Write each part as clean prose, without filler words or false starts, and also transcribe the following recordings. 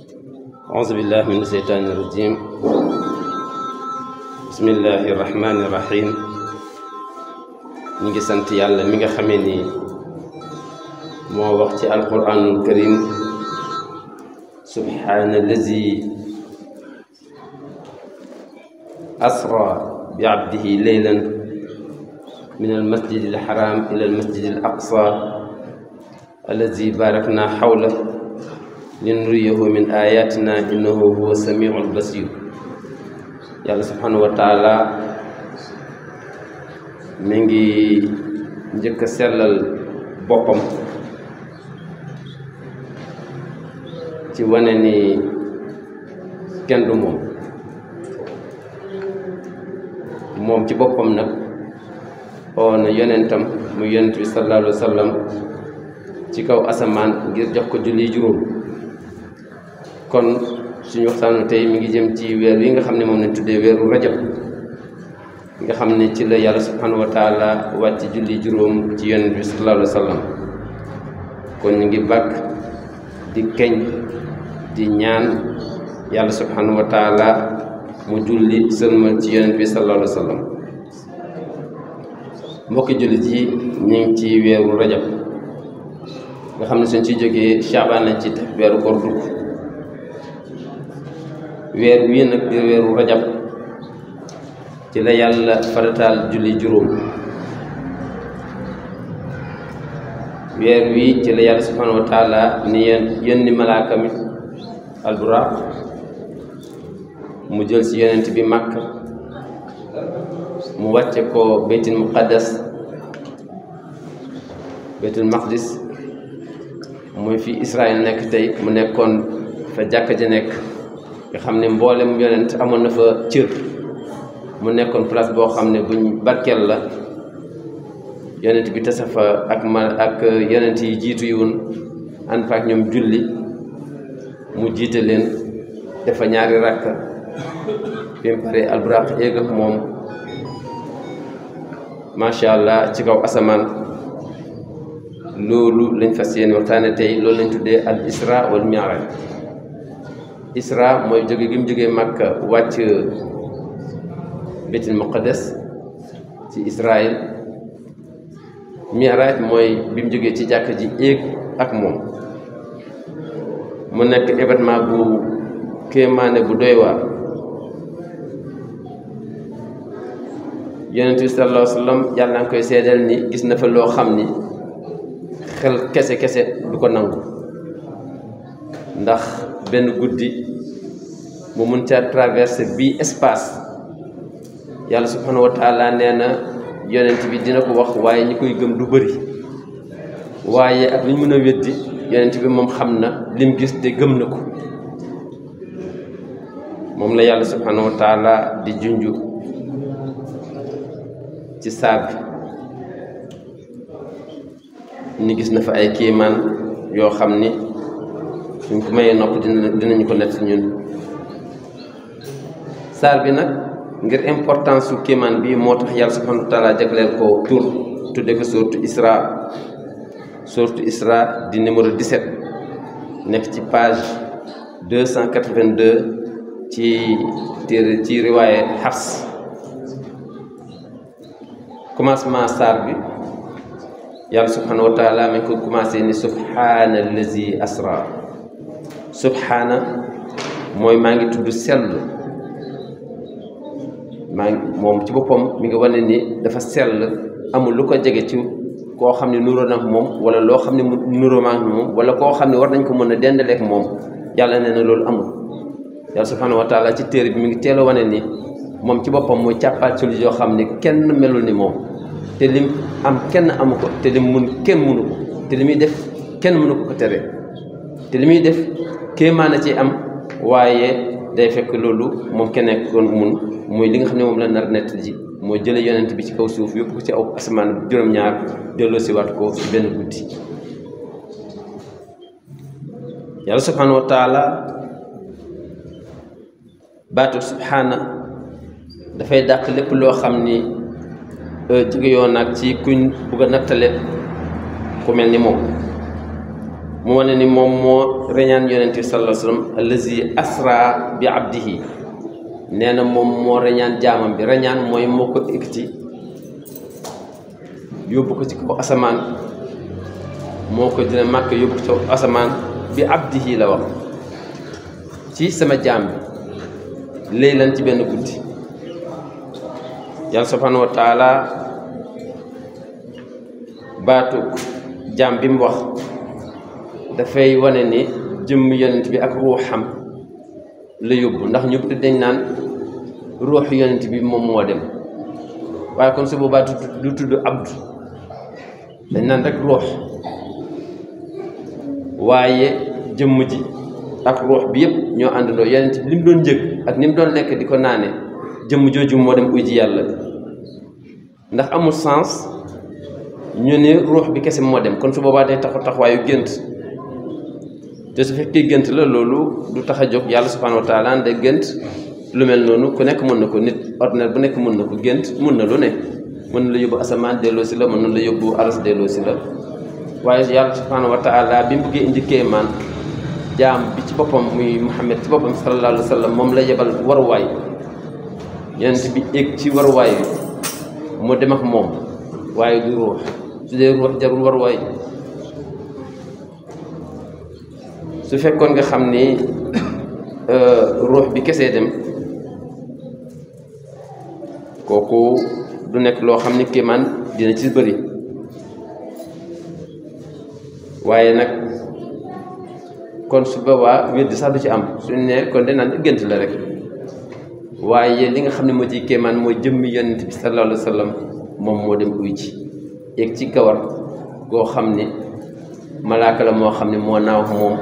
أعوذ بالله من الشيطان الرجيم بسم الله الرحمن الرحيم نيغي سانت يالا ميغا خامي ني مو واخ سي القرآن الكريم سبحان الذي أسرى بعبده ليلا من المسجد الحرام إلى المسجد الأقصى الذي باركنا حوله لنريه من آياتنا إنه هو السميع البصير يالله سبحانه وتعالى ميغي نجيك سلال بوبام ci wane ni kenn du moom ci boppam nag oo na yonentam mu yonent bi sallallahu alayhi wa sallam ci kaw asamaan ngir jox ko julli juróom kon suñu waxtaanu tey mi ngi jëm ci weer wi nga xam ne moom lañ tuddee weeru rajab nga xam ne ci la yàlla subhanahu wa taala wàcc julli juróom ci yonent bi sallallahu alayhi wa sallam kon ñu ngi bàkk di keñ di ñaan yàlla subhanahu wa taala mu julli sëlmal ci yonent bi sallallahu alayhi wa sallam mbokki jullit yi ñu ngi ci weeru rajab nga xam ne suñ ci jógee Shaabaan lañ ci def weeru koor dugg weer wii nag di weeru rajab ci la yàlla farataal julli juróom weer wii ci la yàlla subhanahu wa taala ni yónni malaaka mi alburaq mu jël ci yonent bi Makka mu wàcce ko baytul maqdis mooy fi Israël nekk tey mu nekkoon fa jàkka ji nekk nga xam ne mboolem yonent amoon na fa cër mu nekkoon place boo xam ne buñ barkeel la yonent bi tasa fa ak yonent yi jiitu yi woon ànd fa ak ñoom julli mu jiite leen dafa ñaari rakka bi mu pare alburaq éeg ak moom macha allah ci kaw asamaan loolu lañ fas yéene waxtaane tey loolu lañ tuddee al isra wal mi'raj isra mooy jóge gi mu jógee Makka wàcc baytul muqaddas ci Israël mi'raj mooy bi mu jógee ci jàkk ji éeg ak moom mu nekk événement bu kéemaane bu doy waar yonent bi sallallahu alayhi wa sallam yàlla nga koy seedal ni gis na fa loo xam ni xel kese du ko nangu ndax benn guddi mu mun ca traverser bii espace yàlla subhanahu wa taala nee na yonent bi dina ko wax waaye ñi koy gëm du bëri waaye ak li ñu mën a weddi yonent bi moom xam na lim gis te gëm na ko moom la yàlla subhanahu wa taala di junju ci saar bi ni gis na fa ay kéemaan yoo xam ni suñ ko mayee nopp dinañu ko nett ñun saar bi nag ngir importance su kéemaan bi moo tax yàlla subhanahu wa taala jagleel ko tur tudde ko sourate Isra di numéro 17 nekk ci page 282 ci riwaaye Hafs commencement saar bi yàlla subhanahu wa taala mi ngi ko commencé ni subhaana allazi asra subhaana mooy maa ngi tudd sell moom ci boppam mi ngi wane ni dafa sell amul lu ko jege ci koo xam ne nuroo na moom wala loo xam ne nuroo ma moom wala koo xam ne war nañ ko mën a dendaleek moom yàlla nee na loolu amul yàlla subhanahu wa taala ci téere bi mi ngi teel a wane ni moom ci boppam mooy càppaat soli yoo xam ne kenn melul ni moom te lim am kenn amu ko te lim mun kenn mënu ko te li muy def kenn mënu ko tere te li muy def kéemaan a ci am waaye day fekk loolu moom kenn nekkoon mun mooy li nga xam ne moom la nar nett ji mooy jële yonent bi ci kaw suuf yóbbu ko ci aw asamaan juróom-ñaar delloo si waat ko ci benn guddi yàlla subhanahu wa taala baatu subhana dafay dàq lépp loo xam ni jóge yoon nag ci kuñ bugg a nattale ku mel ni moom mu wane ni moom moo reñaan yonent bi sallallahu alayhi wa sallam allazi asra bi abdihi nee na moom moo reñaan jaamam bi reñaan mooy moo ko ekkati yóbbu ko ci kaw asamaan moo ko dina màkk yóbbu ko ci kaw asamaan bi abdihi la wax ci sama jaam bi laylan ci benn guddi yàlla subhanahu wa taala baatu jaam bi mu wax dafay wane ni jëmm yonent bi ak ruuxam la yóbbu ndax ñu bëri dañ naan ruuxu yonent bi moom moo dem waaye kon su boobaa du tudd abdu dañ naan rek ruux waaye jëmm ji ak ruux bi yëpp ñoo àndandoo yonent bi li mu doon njëg ak ni mu doon lekk di ko naane jëmm jooju moo dem uy ji yàlla ndax amul sens ñu ni ruux bi kese moo dem kon su boobaa day taxawaayu gént te su fekkee gént la loolu du tax a jóg yàlla subhanahu wa taala de gént lu mel noonu ku nekk mën na ko nit ordinaire bu nekk mën na ko gént mën na lu ne mën na la yóbbu asamaan delloo si la mën na la yóbbu aras delloo si la waaye yàlla subhanahu wa taala bi mu bëggee indi kéemaan jaam bi ci boppam muy Muhammad ci boppam sallallahu alayhi wa sallam moom la yebal waruwaay yonent bi éeg ci waruwaay bi mu dem ak moom waaye du ruux su dee ruux jarul waruwaay su fekkoon nga xam ni ruux bi kesee dem kooku du nekk loo xam ni kéemaan dina ci bëri waaye nag kon su boobaa weddi sax du ci am suñu ne kon danaan gént la rek waaye li nga xam ne moo ciy kéemaan mooy jëmmi yonent bi sallallahu alayhi wa sallam moom moo dem uy ci yéeg ci kawar goo xam ne malaaka la moo xam ne moo naaw moom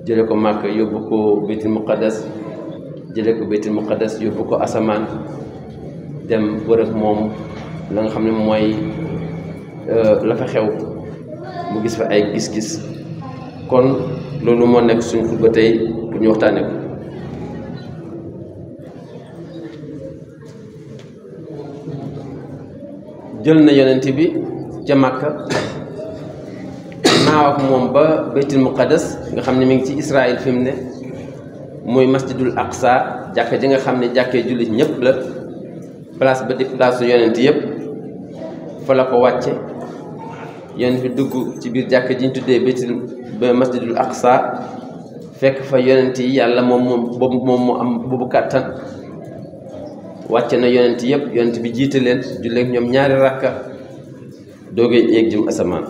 jële ko Màkka yóbbu ko baytul muqaddas jële ko baytul muqaddas yóbbu ko asamaan dem wër ak moom la nga xam ne mooy la fa xew mu gis fa ay gis-gis kon loolu moo nekk suñ xutba tey pour ñu waxtaane ko jël na yonent bi ca Màkka naaw ak moom ba baytul muqaddas nga xam ne mi ngi ci Israël fi mu ne muy masjidul aqsa jàkka ji nga xam ne jàkkee jullit ñëpp la place ba di place yonent yëpp fa la ko wàcce yonent bi dugg ci biir jàkka ji ñu tuddee baytul masjidul aqsa fekk fa yonent yi yàlla moom mu am boobu kàttan wàcce na yonent yëpp yonent bi jiite leen julleek ñoom ñaari rakka doogee yéeg jëm asamaan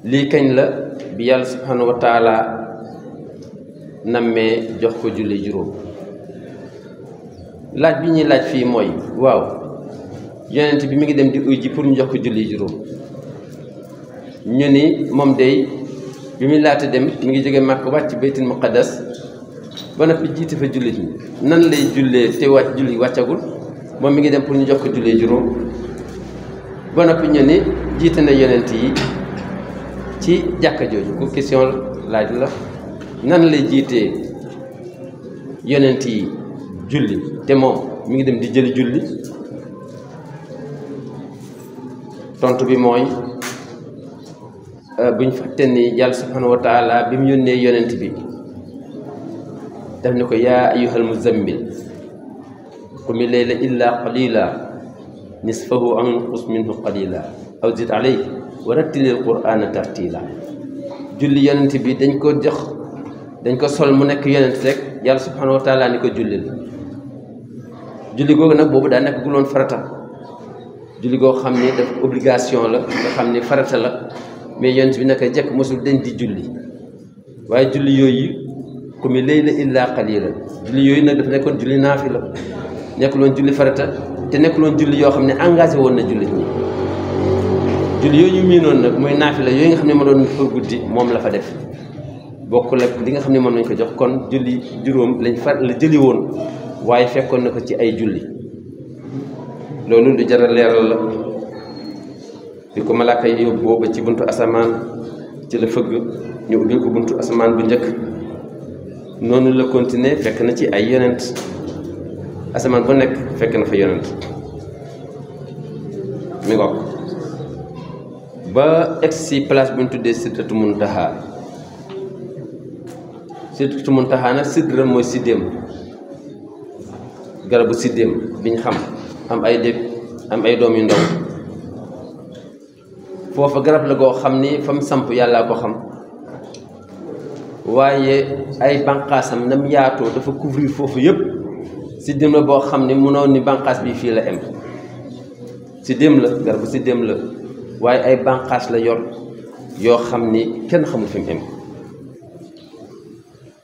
lii kañ la bi yàlla subhanahu wa taala nammee jox ko julli juróom laaj bi ñuy laaj fii mooy waaw yonent bi mi ngi dem di uy ji pour ñu jox ko julli juróom ñu ni moom day bi muy laata dem mi ngi jóge Màkka wàcc baytul muqaddas ba noppi jiite fa jullit ñi nan lay jullee te wàcc julli wàccagul moom mi ngi dem pour ñu jox ko julli juróom ba noppi ñu ni jiite na yonent yi ci jàkka jooju ku question laaj la nan lay jiitee yonent yi julli te moom mi ngi dem di jëli julli tontu bi mooy buñ fàtte ni yàlla subhanahu wa taala bi mu yónnee yonent bi daf ne ko yaa ayyuhal muzammil qumi layla illa qalila nisfahu aw inqus minhu qalila aw zid alayhi wa rattilil qur'ana tartila julli yonent bi dañ ko sol mu nekk yonent rek yàlla subhanahu wa taala ni ko jullil julli googu nag boobu daa nekk guloon farata julli goo xam ne daf obligation la nga xam ne farata la mais yonent bi naka jekk mosul dañ di julli waaye julli yooyu qumi layla illa qalila julli yooyu nag dafa nekkoon julli naafila nekkuloon julli farata te nekkuloon julli yoo xam ne engagé woon na julli ñi julli yooyu ñu miinoon nag mooy naafila yooyu nga xam ne ma doon fa guddi moom la fa def bokkul ak li nga xam ne moom lañ ko jox kon julli juróom lañ la jëli woon waaye fekkoon na ko ci ay julli loolu lu jar a leeral la bi ko malaaka yi yóbboo ba ci buntu asamaan ci la fëgg ñu ubbil ko buntu asamaan bu njëkk noonu la continuer fekk na ci ay yonent asamaan bu nekk fekk na fa yonent mi ngoog ba egsi place bu ñu tuddee Sidratul Muntaha. Sidratul Muntaha nag sidra mooy siddéem, garabu siddéem biñ xam am ay dég am ay doom yu ndaw. foofa garab la goo xam ni fa mu samp yàllaa ko xam, waaye ay bànqaasam nam yaatoo dafa couvrir foofu yëpp. siddéem la boo xam ni mënoon ni bànqaas bi fii la em. siddéem la garabu siddéem la waaye ay bànqaas la yor yoo xam ni kenn xamul fi mu em.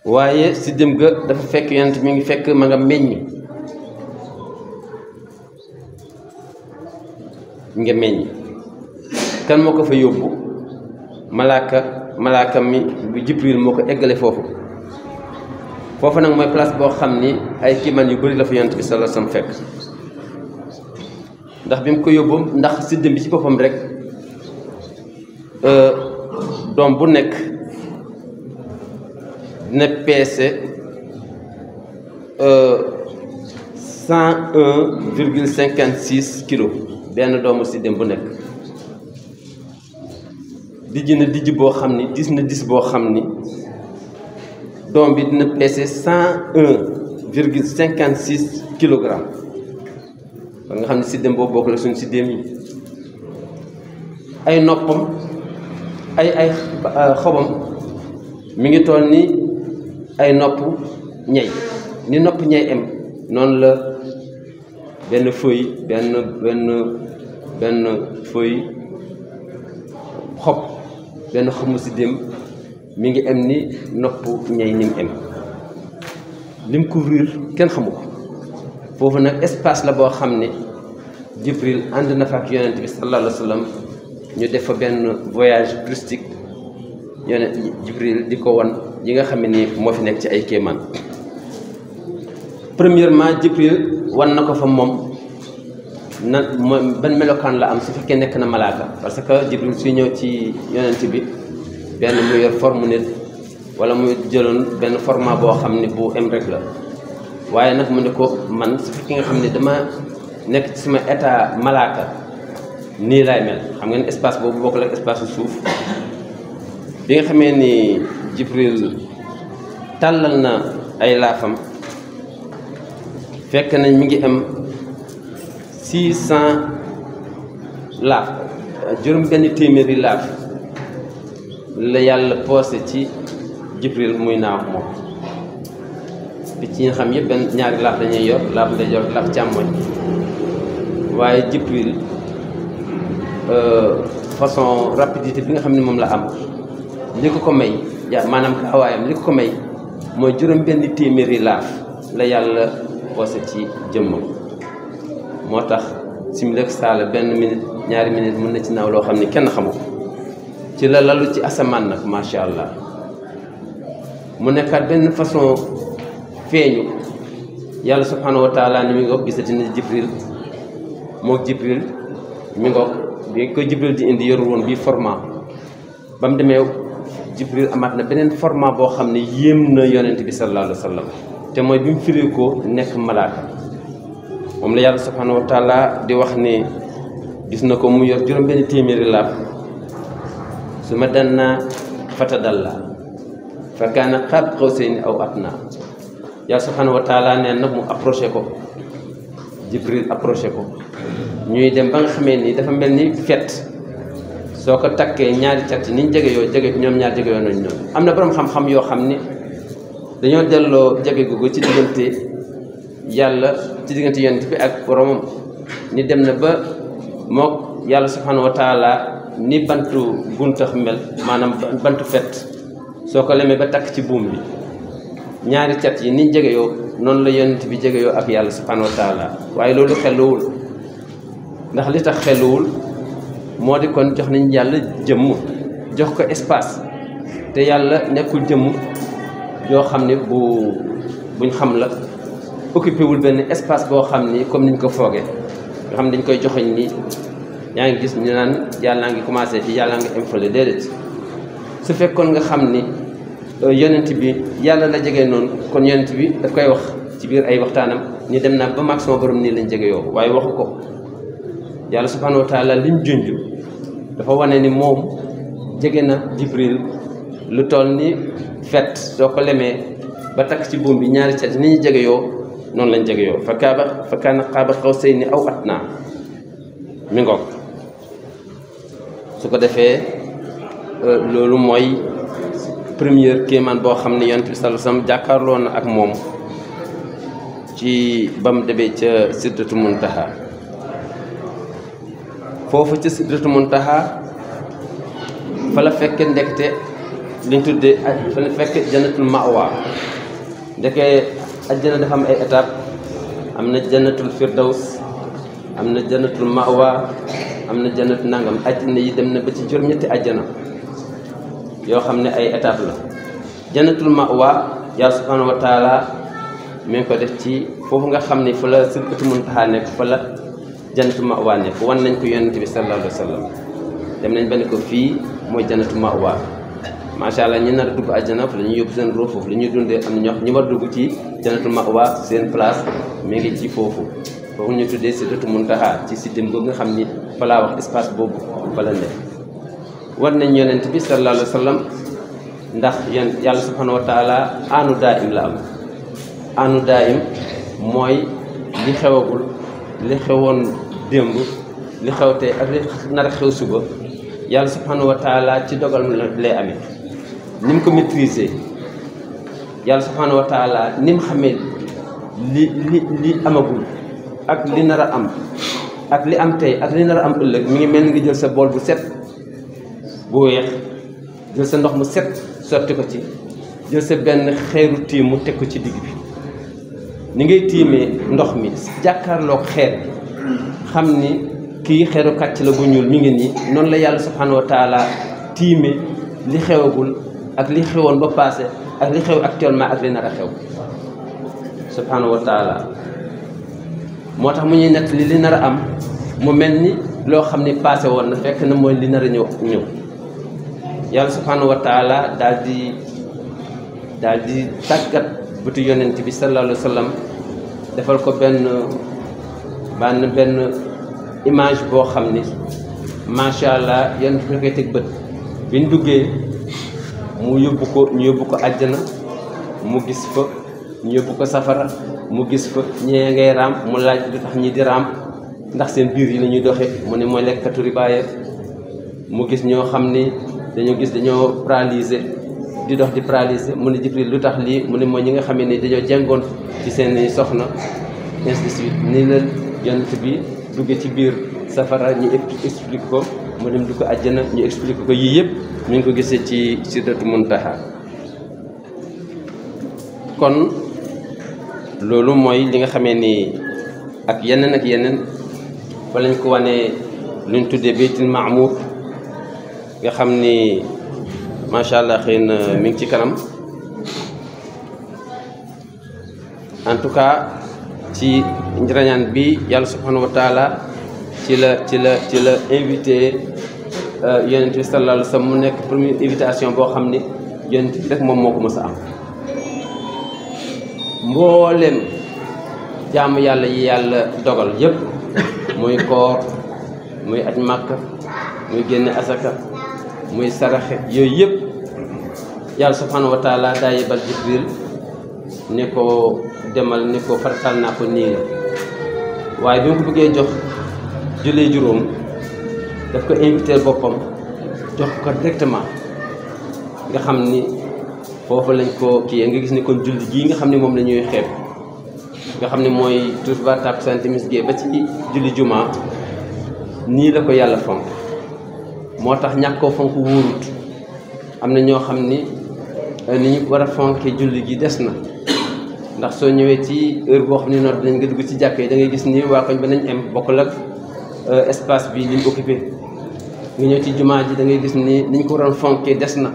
waaye siddéem ga dafa fekk yonent mi ngi fekk ma nga meññ kan moo ko fa yóbbu? malaaka mi bu Jibril moo ko eggale foofu nag mooy place boo xam ni ay kiimaan yu bari la fa yonent bi sallallahu alayhi wasallam fekk. ndax bi mu ko yóbbu ndax siddéem bi ci boppam rek doom bu nekk dina peese 101,56 kilos benn doomu siddéem bu nekk. dijj na dijj boo xam ni dis na dis boo xam ni doom bi dina peese 101,56 kilogrammes. ba nga xam ne siddéem boobu bokk la suñu siddéem yi. ay noppam ay xobam mi ngi toll ni ay nopp ñey, ni nopp ñey em noonu la benn feuille benn feuille xob benn xobu siddéem mi ngi em ni nopp ñey ni mu em. lim couvrir kenn xamu ko. foofu nag espace la boo xam ne Jibril ànd na fa ak yonent bi sallallahu alayhi wa sallam ñu def fa benn voyage touristique. yonent Jibril di ko wan yi nga xam ne ni moo fi nekk ci ay kéemaan. premièrement Jibril wan na ko fa moom mooy ban melokaan la am su fekkee nekk na malaaka. parce que Jibril suy ñëw ci yonent bi benn mu yor forme nit wala muy jëloon benn format boo xam ne bu em rek la. waaye nag mu ne ko man su fekkee nga xam ne dama nekk ci sama état malaaka nii laay mel. xam ngeen espace boobu bokkul ak espace suuf. bi nga xamee ni Jibril tàllal na ay laafam fekk nañ mi ngi am 600 laaf, juróom benn téeméeri laaf la yàlla poosé ci Jibril muy naaw moom. picc yi nga xam yëpp benn ñaari laaf dañuy yor, laaf ndeyjoor laaf càmmoñ. waaye Jibril façon rapidité bi nga xam ne moom la am li ko may maanaam gaawaayam li ko may mooy juróom benn téeméeri laaf la yàlla poosé ci jëmmam. moo tax simili ak saala benn minute ñaari minute mën na ci naaw loo xam ne kenn xamu ko. ci la lalu ci asamaan nag macha allah mu nekkaat benn façon feeñu yàlla subhanahu wa taala ni mi ngoog gisati na Jibril mook Jibril mi ngoog bi ko Jibril di indi yorul woon bii format. ba mu demee Jibril amaat na beneen format boo xam ne yéem na yonent bi sallallahu alayhi wa sallam te mooy bi mu firi ko nekk malaaka. moom la yàlla subhanahu wa taala di wax ni gis na ko mu yor juróom benn téeméeri laaf su ma dannaa fatadalla fa kaana qaaba qawsayni aw adnaa. yàlla subhanahu wa taala nee na mu approché ko, Jibril approché ko ñuy dem ba nga xamee ni dafa mel ni fet soo ko takkee ñaari cat yi ni ñu jege ñoom ñaar jege yoo nañu noonu. am na borom xam-xam yoo xam ni dañoo delloo jege googu ci diggante yàlla ci diggante yonent bi ak boromam ni dem na ba mook yàlla subhanahu wa taala ni bantu guntax mel maanaam bantu fet soo ko lemee ba takk ci buum bi ñaari cat yi ni jege yoo noonu la yonent bi jege yoo ak yàlla subhanahu wa taala. waaye loolu xelluwul ndax li tax xelluwul moo di kon jox nañ yàlla jëmm jox ko espace te yàlla nekkul jëmm yoo xam ne buñ xam la occupé wul benn espace boo xam ni comme niñ ko foogee nga xam ne dañ koy joxoñ ni yaa ngi gis ñu naan yàlla ngi commencé ci yàlla ngi infole déedéet. su fekkoon nga xam ni yonent bi yàlla la jege noonu kon yonent bi daf koy wax ci biir ay waxtaanam ni dem naa ba mag sama borom nii lañ jege yoo waaye waxu ko. yàlla subhanahu wa taala lim junj dafa wane ni moom jege na Jibril lu toll ni fet soo ko lemee ba takk ci buum bi ñaari cat ni ñu jege yoo noonu lañ jege yoo fa kaana qaaba qawsayni aw adnaa mi ngoog su ko defee loolu mooy première kéemaan boo xam ne yonent bi sallallahu alayhi wasallam jàkkaarloo na ak moom ci ba mu demee ca sidratu muntaha foofu ca sidratu muntaha fa la fekke ndekte liñ tuddee fa la fekke jannatul ma'wa ndeke ajjana dafa am ay étape am na jannatul firdaws am na jannatul ma'wa am na jannatu nangam ajjana yi dem na ba ci juróom-ñetti ajjana yoo xam ne ay étape la jannatul ma'wa yàlla subhanahu wa taala mi ngi ko def ci foofu nga xam ne fa la sidratul muntaha nekk fa la jannatul ma'wa nekk wan nañ ko yonent bi sallallahu alayhi wa sallam dem nañ ba ne ko fii mooy jannatul ma'wa macha allah ñi nar a dugg àjjana fa la ñuy yóbbu seen roo foofu la ñuy dundee am na ñi war dugg ci jannatul ma'wa seen place mi ngi ci foofu ñu tuddee sidratul muntaha ci siddem boobu nga xam ni fa laa wax espace boobu fa la nekk war nañ yonent bi sallallahu alayhi wa sallam ndax yàlla subhanahu wa taala aanu daa'im la am aanu daa'im mooy li xewagul li xewoon démb li xew tey ak li nar a xew suba yàlla subhanahu wa taala ci dogal lay amee ni mu ko maîtriser yàlla subhanahu wa taala ni mu xamee li amagul ak li nar a am ak li am tey ak li nar a am ëllëg mi ngi mel ni nga jël sa bool bu set bu weex jël sa ndox mu set sotti ko ci jël sa benn xeeru tiim mu teg ko ci digg bi ni ngay tiimee ndox mi jàkkaarloog xeer bi xam ni kii xeeru kàcc la bu ñuul mi ngi nii noonu la yàlla subhanahu wa taala tiime li xewagul ak li xewoon ba passé ak li xew actuellement ak li nar a xew subhanahu wa taala moo tax mu ñuy nett li nar a am mu mel ni loo xam ni passé woon na fekk na mooy li nar a ñëw yàlla subhanahu wa taala daal di tàggat bëtu yonent bi sallallahu alayhi wa sallam defal ko benn image boo xam ni macha allah yonent bi koy teg bët bi ñu duggee ñu yóbbu ko àjjana mu gis fa ñu yóbbu ko safara mu gis fa ñee ngay raam mu laaj lu tax ñi di raam ndax seen biir yi la ñuy doxe mu ne mooy lekkatu ribaaya mu gis ñoo xam ni dañoo paralysé di dox di paralysé mu ne Jibril lu tax lii mu ne mooy ñi nga xam ne dañoo jengoon ci seen soxna ainsi de suite ni la yonent bi dugge ci biir safara ñu explique ko mu dem di ko àjjana ñu explique ko yii yëpp ñu ngi ko gisee ci sidratu muntaha kon loolu mooy li nga xamee ni ak yeneen fa lañ ko wane luñ tuddee baytul ma'mur nga xam ni macha allah xëy na mi ngi ci kanam en tout cas ci njërañaan bi yàlla subhanahu wa taala ci la invité yonent bi sallallahu alayhi wa sallam mu nekk première invitation boo xam ni yonent bi rek moom moo ko mës a am mboolem jaamu yàlla yi yàlla dogal yépp muy koor muy aj màkka muy génne asaka muy saraxe yooyu yëpp yàlla subhanahu wa taala daa yebal Jibril ni ko demal ni ko fartal naa ko nii la waaye bi mu ko bëggee jox jullee juróom daf ko invité boppam jox ko directement nga xam ni foofu lañ ko kii nga gis ni kon julli gii nga xam ne moom la ñuy xeeb nga xam ne mooy tisbaar takkusaan timis gee ba ci julli jumaa nii la ko yàlla fonk moo tax ñàkk koo fonk wóorut am na ñoo xam ni ñu war a fonkee julli gi des na ndax soo ñëwee ci heure boo xam ne noonu dinañ nga dugg ci jàkk yi da ngay gis ni waa koñ ba nañ am bokkul ak espace bi li mu occupé nga ñëw ci jumaa ji da ngay gis ni niñ ko waroon fonkee des na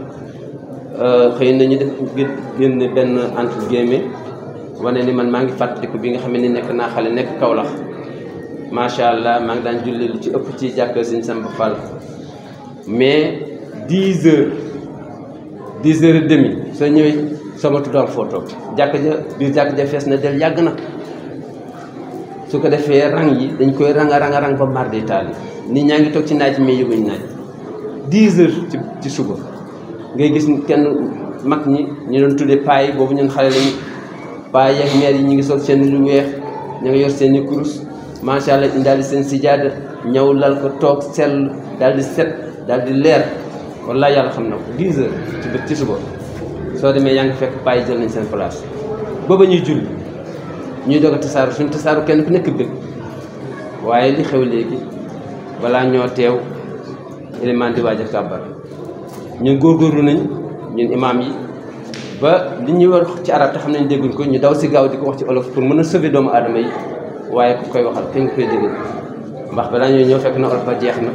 xëy na ñu def génn benn entre guillemets wane ni man maa ngi fàttaliku bi nga xam ne nekk naa xale nekk Kaolack macha allah maa ngi daan julli lu ci ëpp ci jàkk Sëñ Samba Fall mais 10 heures et demi soo ñëwee sama tuddoon photo biir jàkk ja fees na del yàgg na su ko defee rang yi dañ koy rang ba mardi taal nit ñaa ngi toog ci naaj mais yëguñ naaj 10 heures ci suba ngay gis kenn mag ñi ñu doon tuddee paa yi boobu ñun xale lañu paa yeeg meer yi ñu ngi sol seen lu weex ñu ngi yor seen i kurus macha allah indaale seen sijaada ñëw lal ko toog sell daal di set daal di leer wallaay yàlla xam na ko 10 heures ci suba soo demee yaa ngi fekk paa yi jël nañ seen place ba ñuy julli ñuy doog a tasaaru suñu tasaaru kenn ku nekk bëgg waaye li xew léegi balaa ñoo teew élément di waaj a kàbbar ñun góorgóorlu nañ ñun imaam yi ba li ñuy wax ci arab te xam nañ dégguñ ko ñu daw si gaaw di ko wax ci olof pour mën a sauver doomu aadama yi waaye ku koy waxal kenn nga koy dégg ndax balaa ñoo ñëw fekk na olof ba jeex na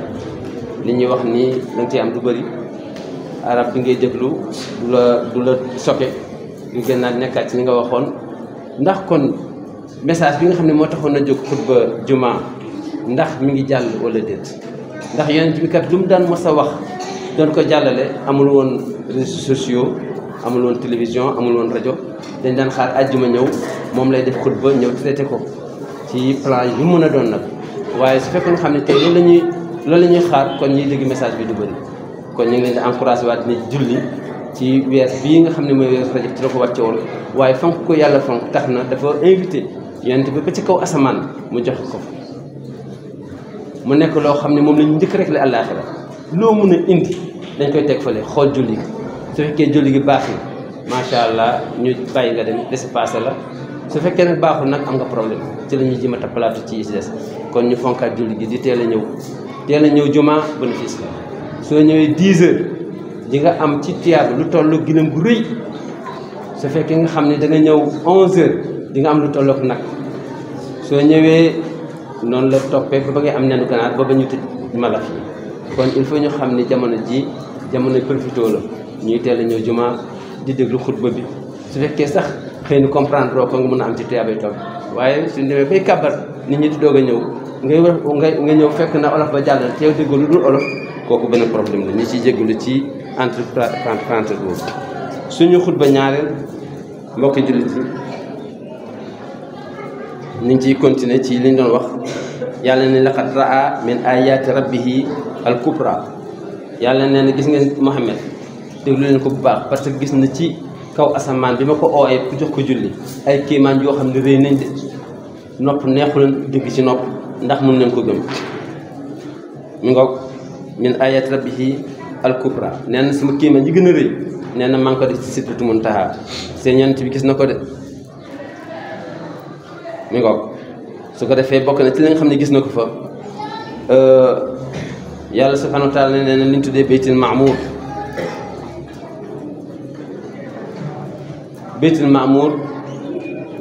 li ñuy wax nii da nga ciy am du bëri arab bi ngay déglu du la soke du gën naa nekkaat ci li nga waxoon ndax kon message bi nga xam ne moo taxoon na jóg xutba juma ndax mi ngi jàll wala déet ndax yonent bi kat lu mu daan mos a wax doon ko jàllale amul woon réseaux sociaux amul woon télévision amul woon rajo dañ daan xaar àjjuma ñëw moom lay def xutba ñëw traité ko ci plan yu mën a doon nag waaye su fekkoon xam ne tey loolu la ñuy xaar kon ñuy dégg message bi du bëri kon ñu ngi leen di encouragé waat ni julli ci weer bii nga xam ne mooy weer Rajab ci la ko wàcce woon waaye fonk ko yàlla fonk tax na dafa invité yonent bi ba ci kaw asamaan mu jox ko mu nekk loo xam ne moom la ñu njëkk rek la àllaaxira loo mun a indi dañ koy teg fële xool julli gi su fekkee julli gi baax na macha allah ñu bàyyi nga dem laissez-passer la su fekkee nag baaxul nag am nga problème ci la ñuy jëm a tappalaatu ci des kon ñu fonkaat julli gi di teel a ñëw juma bénéfice la soo ñëwee 10 heures di nga am ci tiyaaba lu tollu ginam gu rëy su fekkee nga xam ne da nga ñëw 11 heures di nga am lu tollook nag soo ñëwee noonu la toppee ba ngay am nenu ganaar ba ñu tëj malaf yi kon il faut ñu xam ni jamono ji jamono profité la ñuy teel a ñëw juma di déglu xutba bi su fekkee sax xëy na comprendre ko nga mën a am ci tiyaabay toog waaye suñu demee bay kàbbar nit ñi di doog a ñëw nga ñëw fekk na olof ba jàll teew déggoo lu dul olof kooku benn problème la ñu ciy jégalu ci entre parenthèse boobu suñu xutba ñaareel mbokki jullit yi ñu ngi ciy continuer ci liñ doon wax yàlla ne laqad raa min ayati rabbihi al kubra yàlla nee na gis ngeen Muhammad déglu leen ko bu baax parce que gis na ci kaw asamaan bi ma ko ooyee ku jox ko julli ay kéemaan yoo xam ne rëy nañ de nopp neexu leen dégg ci nopp ndax mun nañ ko gëm mi ngoog min ayati rabbihi al kubra nee na sama kéemaan yi gën a rëy nee na maa ngi ko def ci sidratu muntaha seen yonent bi gis na ko de mi ngoog su ko defee bokk na ci li nga xam ne gis na ko fa yàlla subhanahu wa taala nee na li ñu tuddee baytul maamuur baytul maamuur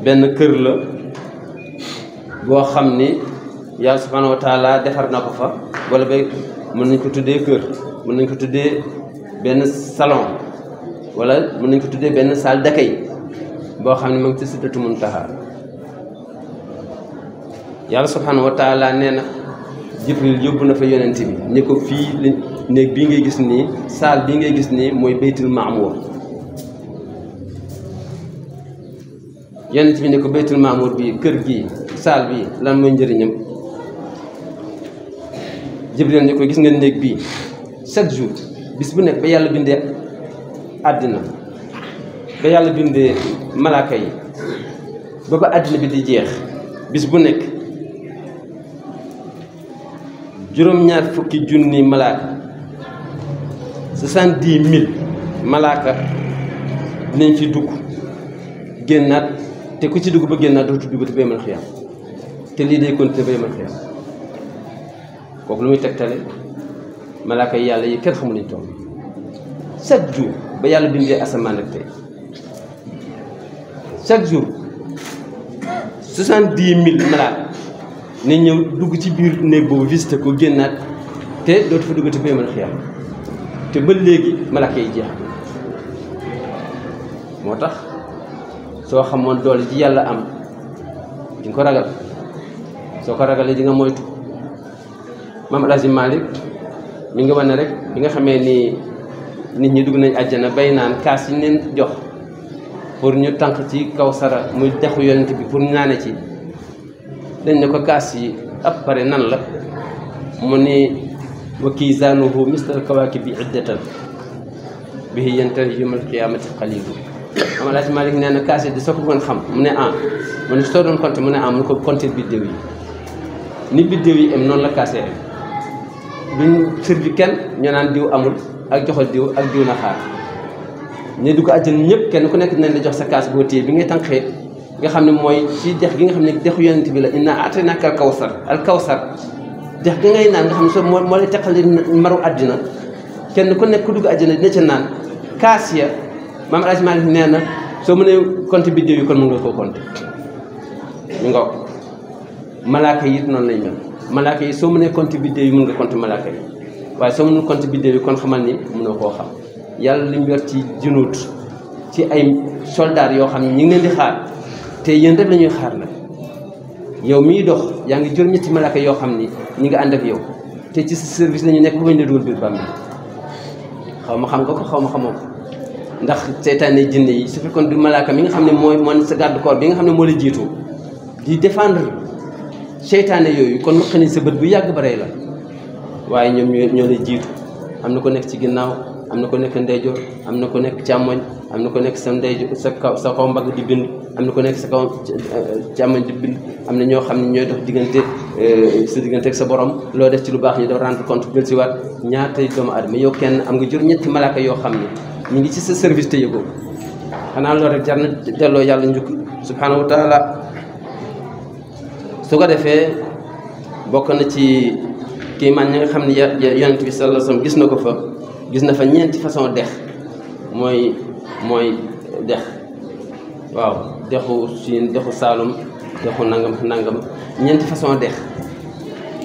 benn kër la boo xam ni yàlla subhanahu wa taala defar na ko fa wala ba mën nañ ko tuddee kër mën nañ ko tuddee benn salon wala mën nañ ko tuddee benn salle d'accueil boo xam ne mu ngi ci sidratu muntaha yàlla subhanahu wa taala nee na Jibril yóbbu na fa yonent bi ni ko fii néeg bii ngay gis nii saal bii ngay gis nii mooy baytul maamuur yonent bi ne ko baytul maamuur bi kër gi saal bi lan mooy njëriñam Jibril ne ko gis nga néeg bii chaque jour bis bu nekk ba yàlla bindee àddina ba yàlla bindee malaaka yi ba àddina bi di jeex bis bu nekk juróom-ñaar fukki junni malaaka 70 000 malaaka dinañ ci dugg génnaat te ku ci dugg ba génnaat dootu dugg te bay mën xiyam te lii day continuer bay mën xiyam kooku lu muy tegtale malaaka yi yàlla yi kenn xamul lañ toll chaque jour ba yàlla bindee asamaan ak tey chaque jour 70 000 malaaka ne ñëw dugg ci biir néeg boobu visité ko génnaat te dootu fa dugg te bay mën xiyam te ba léegi malaaka yi jeex moo tax soo xamoon doole ji yàlla am di nga ko ragal soo ko ragalee di nga moytu Maam El Hadji Malick mi ngi wane rek bi nga xamee ni nit ñi dugg nañ àjjana bay naan kaas yi leen jox pour ñu tànk ci kaw sara muy dexu yonent bi pour ñu naane ci dañ ne ko kaas yi ab pare nan la mu ni wa kiizaanuhu misla al-kawaakibi iddatan bihi yantahi yawmal qiyaamati qaliilu am Alaaji Malick nee na kaas di soo ko bëggoon xam mu ne mu ne soo doon compter mu ne mu ne ko compter biddéew yi ni biddéew yi am noonu la kaas am duñ servi kenn ñoo naan diw amul ak joxal diw ak diw na xaar ñu dugg àjjana ñëpp kenn ku nekk dinañ la jox sa kaas boo téye bi ngay tànqee nga xam ne mooy ci dex gi nga xam ne dexu yonent bi la inna a'taynaaka al kawsar dex gi ngay naan nga xam ne soo moo lay teqali maru àddina kenn ku nekk ku dugg àjjana dina ca naan kaas ya maam Alaaji Maalik nee na soo mënee compter biddéew yi kon mën nga koo compter ñu nga malaaka yi it noonu lay mel malaaka yi soo mënee compter biddéew yi mën nga compter malaaka yi waaye soo mënul compter biddéew yi kon xamal ni mënoo koo xam yàlla li mu yor ci junuut ci ay soldats yoo xam ne ñi ngi leen di xaar te yéen rek la ñuy xaar nag yow miy dox yaa ngi juróom-ñetti malaaka yoo xam ni ñi nga ànd ak yow te ci sa service la ñu nekk ba bañ la dugal biir bàmmeel xaw ma xam nga ko xaw ma xamoo ko ndax seytaane jinne yi su fekkoon du malaaka mi nga xam ne mooy sa garde corps bi nga xam ne moo la jiitu di défendre seytaane yooyu kon wax ni sa bët bu yàgg ba rey la waaye ñoom ñoo lay jiitu am na ko nekk ci ginnaaw am na ko nekk ndeyjoor am na ko nekk càmmoñ am na ko nekk sa ndeyjoor sa kaw mbagg di bind am na ko nekk sa kaw càmmoñ di bind am na ñoo xam ne ñooy dox diggante sa diggante ak sa borom loo def ci lu baax ñu def rendre compte jël si waat ñaata doomu aadama yow kenn am nga jur ñetti malaaka yoo xam ne ñu ngi ci sa service te yëgoo xanaa loolu rek jar na delloo yàlla njukk subhanahu wa taala su ko defee bokk na ci kii man ñi nga xam ne yonent bi sallallahu alayhi wasallam gis na ko fa gis na fa ñeenti façon dex mooy dex waaw dexu Siin dexu Saalum dexu nangam ñeenti façon dex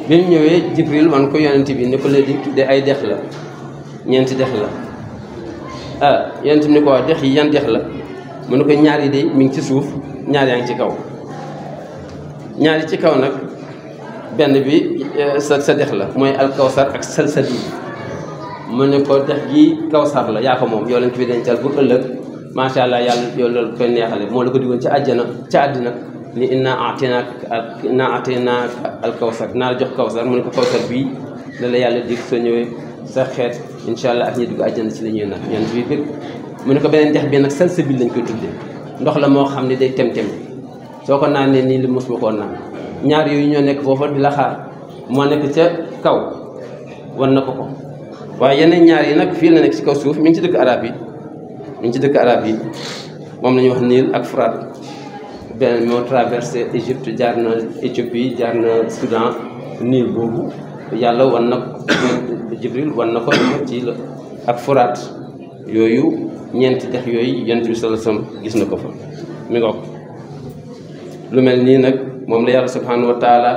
bi mu ñëwee Jibril wan ko yonent bi ni ko léegi de ay dex la ñeenti dex la yonent bi ni ko wax dex yi yan dex la mu ne ko ñaar yi de mi ngi ci suuf ñaar yaa ngi ci kaw ñaar yi ci kaw nag benn bi sa dex la mooy alkawsar ak salsabil mu ne ko dex gi kawsar la yaa ko moom yoo leen ko fi dencal bu ëllëg macha allah yàlla yow loolu koy neexale moo la ko digoon ci àddina ni inna ataynaaka alkawsar naa la jox kawsar mu ne ko kawsar bii la la yàlla dig soo ñëwee sa xeet incha allah ak ñi dugg àjjana ci la ñuy naan ñoom bii bëgg mu ne ko beneen dex bi nag salsabil lañ koy tuddee ndox la moo xam ne day tem-tem soo ko naanee nii li mos ma koo naan ñaar yooyu ñoo nekk foofa di la xaar moo nekk ca kaw wan na ko waaye yeneen ñaar yi nag fii la nekk ci kaw suuf mi ngi ci dëkk arab yi moom la ñuy wax Niil ak Furaat beneen moo traversé Égypte jaar na Éthiopie jaar na Soudan Niil boobu yàlla wan na Jibril wan na ko ci la ak Furaat yooyu ñeenti dex yooyu Yonent bi sallallahu alayhi wasallam gis na ko fa mi ngoog lu mel nii nag moom la yàlla subhanahu wa taala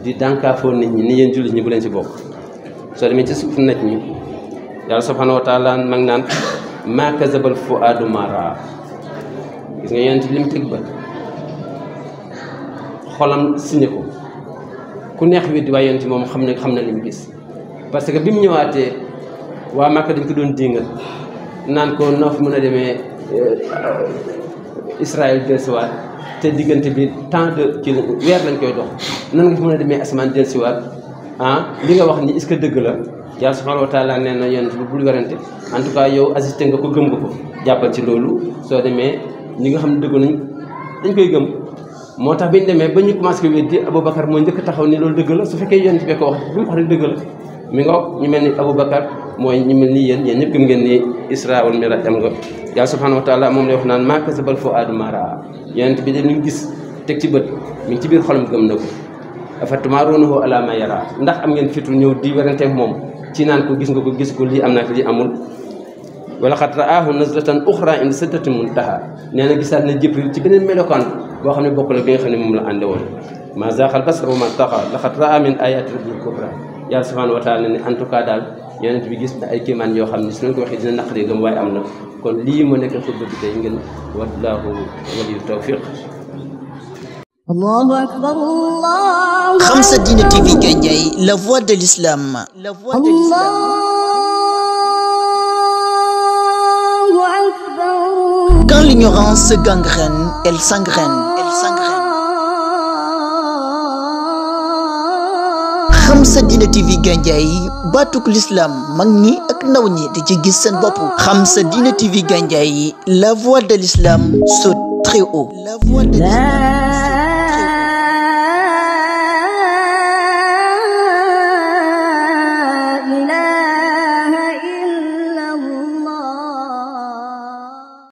di dànkaafoo nit ñi ni yéen jullit ñi bu leen ci bokk soo demee ci suuf naj ñi yàlla subhanahu wa taala mag naan maa kazabal fuaadu maa raa gis nga yonent bi li mu teg ba xolam signé ko ku neex weddi waaye yonent moom xam na li mu gis parce que bi mu ñëwaatee waa Màkka dañ ko doon dingal naan ko noo fi mën a demee Israël dellusiwaat te diggante bi temps de ci weer lañ koy dox nan nga fi mën a demee asamaan dellusiwaat li nga wax ni est-ce que dëgg la yàlla subhanahu wa taala nee na yonent bi bul werante en tout cas yow assisté nga ko gëm nga ko jàppal ci loolu soo demee ñi nga xam ne dëgg nañ dañ koy gëm moo tax bi ñu demee ba ñu commencé ko weddi Aboubacar moo njëkk taxaw ni loolu dëgg la su fekkee yonent bi ko wax bi mu wax rek dëgg la mi nga ñu mel ni Aboubacar mooy ñu mel ni yéen ñëpp gëm ngeen ni Isra wal Mi'raj am nga yàlla subhanahu wa taala moom lay wax naan maa kazabal fuaadu maa raa yonent bi de ñu gis teg ci bët mi ngi ci biir xolam gëm na ko afatumaaruunahu alaa maa yaraa ndax am ngeen fitu ñëw di werante moom ci naan ko gis nga ko gis ko lii am naa ko lii amul wala xad raahu nazlatan uxra inda sidratil muntaha nee na gisaat na Jibril ci beneen melokaan boo xam ne bokk la bi nga xam ne moom la ànde woon maa zaaxal basar wa maa taxa laqad raa min ayaati rabbil kubra yàlla subhanahu wa taala ne en tout cas daal yonent bi gis na ay kéemaan yoo xam ne su leen ko waxee dina naqaree gëm waaye am na kon lii moo nekk xutba bi tey ngeen wallaahu waliyu tawfiq. Allahu akbar Allah. Khamsa Dine TV Gandiaye, la voix de l'islam. La voix de l'islam. Allahu akbar. Quand l'ignorance se gangrène, elle s'engraine. Elle s'engraine. Sa Diine TV Gandiaye baatuk l'islam mag ñi ak ndaw ñi di ci gis seen bopp. Sa Diine TV Gandiaye, la voix de l'islam saute très haut. La voix de l'islam.